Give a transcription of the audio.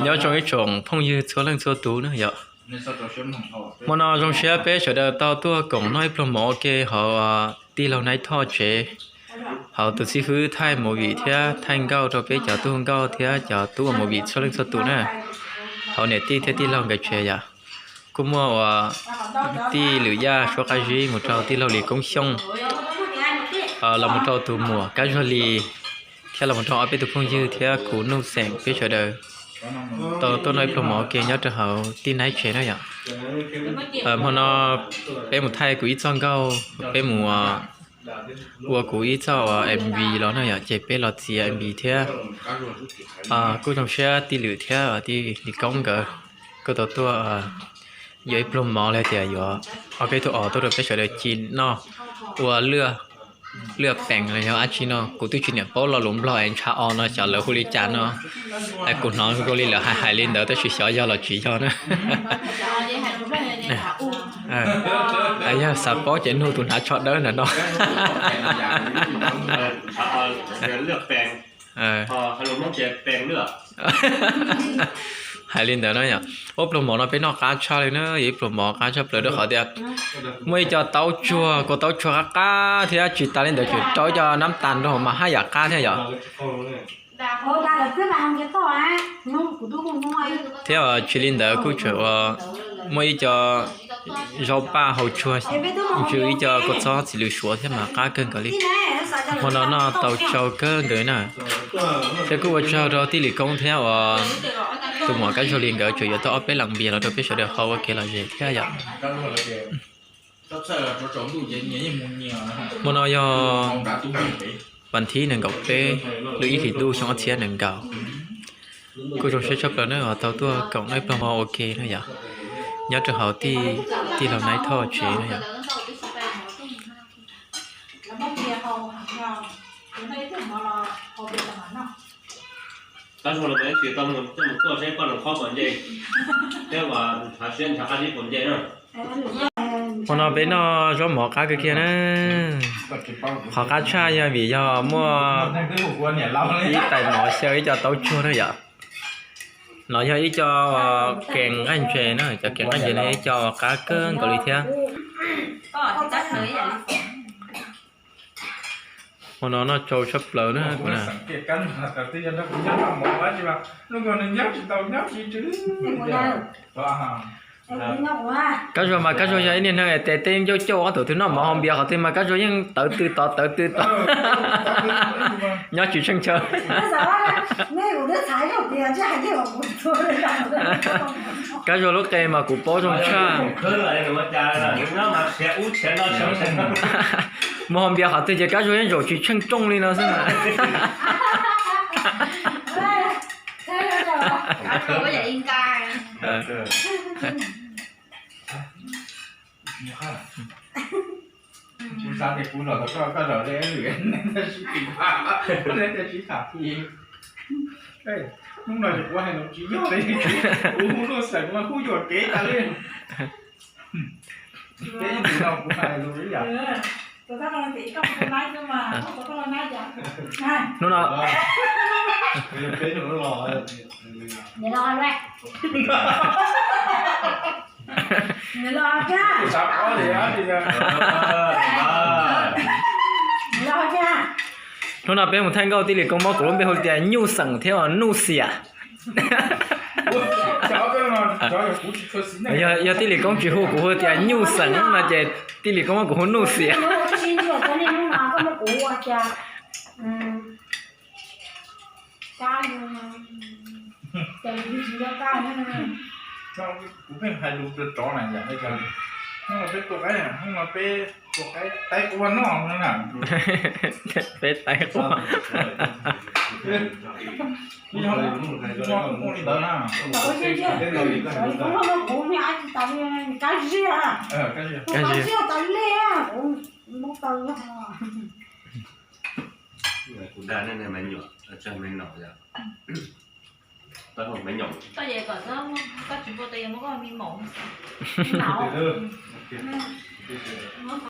Nyob zoo ib tsoom phooj ywg txhua leej txhua tus na yom. Hmo no zoo siab peb sawv daws tau tuaj koom noj ib pluag mov ua ke hauv tij laug Naib Thoj tsev, hauv tus xib hwb thaij movie thiab thaij nkauj rau peb cov tub nkauj thiab cov tub ua movie txhua leej txhua tus na, hauv niam tij thiab tij laug nkawd tsev yom. Kuj muaj uas tij Lwm Yaj suab qab zib mus rau tij laug Lis Koob Xyooj, los mus rau tus muam Kab Zuag Lis, thiab los mus rau ob peb tus phooj ywg thiab kuv Nuj Xeem peb sawv daws tau tuaj noj ib pluag mov ua ke nyob rau hauv tij Naib tsev na yom. Hmo no peb mus thaij kuv ib txoj nkauj, peb mus ua kuv ib txoj uas M V los na yom, ces peb los txiav M V thiab. Kuj zoo siab tij Lwm thiab tij Lis Koob nkawd kuj tau tuaj yuav ib pluag mov los tias yuav ob peb tug os tuaj rau peb sawv daws ci noj ua lwaj pees los yog dab tsi no, kuv twb tsis niam paub lo lus Nplog es ntsha os no xyov lawv hu li cas no. Kuv hnov zoo li lawv hais hais li ntawd tab sis xyov yog los tsis yog na. Yog xav paub ces nug tus hnav tsho dawb ntawm no. Hais li ntawd na yom. Ua pluag mov no peb noj qab tshaj li na, yog ib pluag mov qab tshaj plaws rau qhov tias muaj ib co taub tsuag, kua taub tsuag qab qab thiab tsis tas li ntawd tseem rau ib co nab tas nrog mas haj yam qab thiab yom. Thiab tsis li ntawd kuj tseem ua muaj ib co zaub paj hau tsuag, ntsw ib co kua txob txiv lws suav thiab mas qab kawg nkaus li. Hmo no noj tau tsau kawg nkaus na. Thiab kuj ua tsaug rau tij Lis Koob thiab uas tus muam Kab Zuag Lis nkawd tseem yuav tau ob peb lees npias los rau peb sawv daws haus ua kev lom zem thiab yom. Hmo no yog vas thib nees nkaum peb lub ib hlis ntuj xyoo ob txhiab nees nkaum. Kuj zoo siab tshaj plaws na uas tau tuaj koom noj ib pluag mov ua ke na yom, nyob rau hauv tij laug Naib Thoj tsev na yom. Hmo no peb noj zaub mov qab kawg kiag na. Qhov qab tshaj yog vim yog muaj ib tais mov xyaw ib co taub tsuag na yom. No yog ib co kees nqaij ntses na, cov kees nqaij ntses no ib co qab kawg nkaus li thiab. Hmo no noj tsau tshaj plaws na kuv na. Kab Zuag mas Kab Zuag yog ib niag neeg tes tej ncauj cauj ob tug twg noj mov haus npias qhov twg mas Kab Zuag yeej tawv tw tod tawv tw tod, nyob tsis tsheej chaw. Kab Zuag lub qe mas kuv paub zoo tshaj. Mus haus npias qhov twg ces Kab Zuag yeej zaum tsis tsheej rooj li no xwb mas. Kuv xav tias kuv zaum tau koj, koj zaum li lwm, neb thiaj sib tham thiab. Hnub no ces kuv hais lus tsis yog li, kuv hu lub xeem mas kuj yuam kev tas li. Peb ib ntsis no kuv hais lus ib yam. Hnub no Hnub no peb mus thaij nkauj, tij Lis Koob muab kuv lub npe hu tias Nyuj Xeem thiab Nuj Xiam. Yog tij Lis Koob tsis hu kuv hu tias Nyuj Xeem no ces tij Lis Koob muab kuv hu Nuj Xiam. Kuv pheej hais lus rov na yam li cas, hnub no peb tua qaib, hnub no peb tua qaib taib quaj noj no na. Peb taib quaj. Li ntawd na. Kab Ziag. Kuv dag nej me nyuam, tsawg me nom yom. Tau me nyuam.